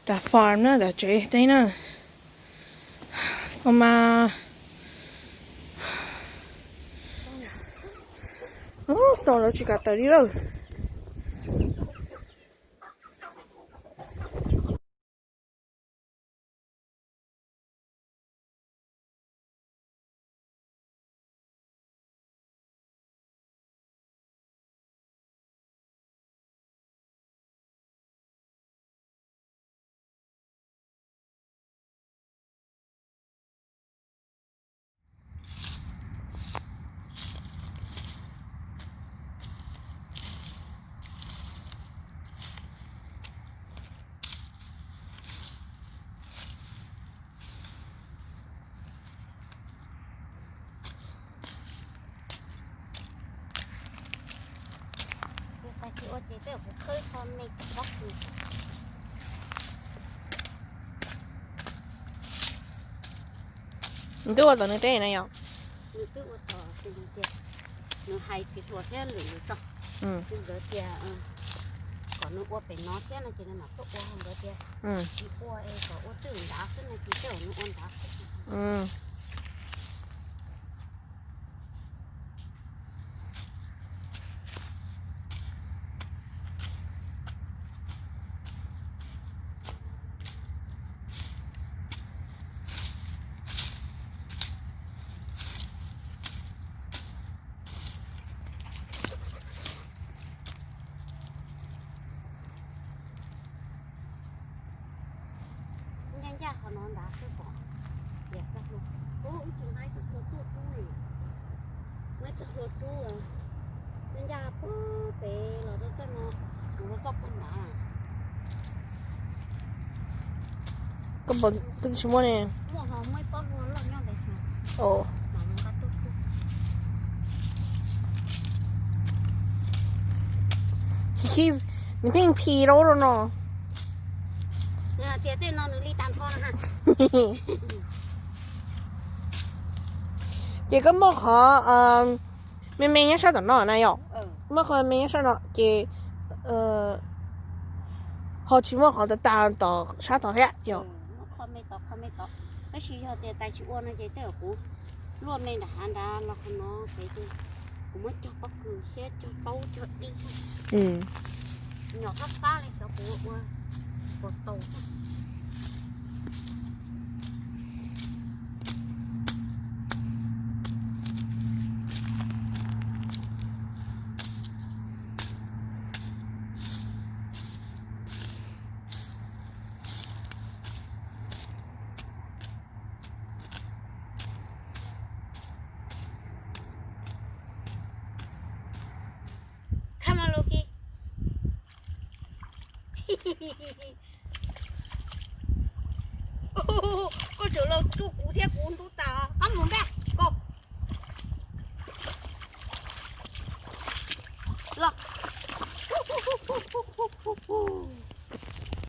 Dav farm na, dav tsev teb na. Tau mas, ub, tau lawv tsis kam tawm li lawm. Nws twb ua tom nws teb na yom? Nws twb ua tom, nws hais tsis hluas thiab lwm lwm tso. Nws nkawd tias kom nws ua pem no thiab no ces nws mam tuaj ua, nkawd tias tsis ua es kom ua twj ywm nrad xwb no ces tej zaum nws ua nrad xwb. Ncaj ncaj qhov no nrad xwb pom. Ub, ib tug nqa ib tug hlua tuaj kub li. Muaj ib tug hlua kub ncaj ncaj puag pem los rau txoj no, mus rau txoj puag nrad. Koj puas, koj twb tsis muaj ne. Muaj ho muaj ib pob hlua loj nyob ntawd xwb. Nws pheej phi rau rau no. Nws hais tias tej no nws li tag nrho na. Ces koj muaj qhov me me nyob sab tom no na yom? Muaj qhov me me nyob sab no ces ho tsis muaj qhov tas tas tom sab tod thiab yom? Tab sis yog tias tais tsis ua no ces tej zaum kuv luaj me nram hav nrad los qhov no pem ces kuv muab cog pob kws thiab cog taub cog dib, nyom qab qab li xyov kuv ua puas tau. Koj tseem los tsuj kuv thiab kuv ntub tas, qab mus npaj.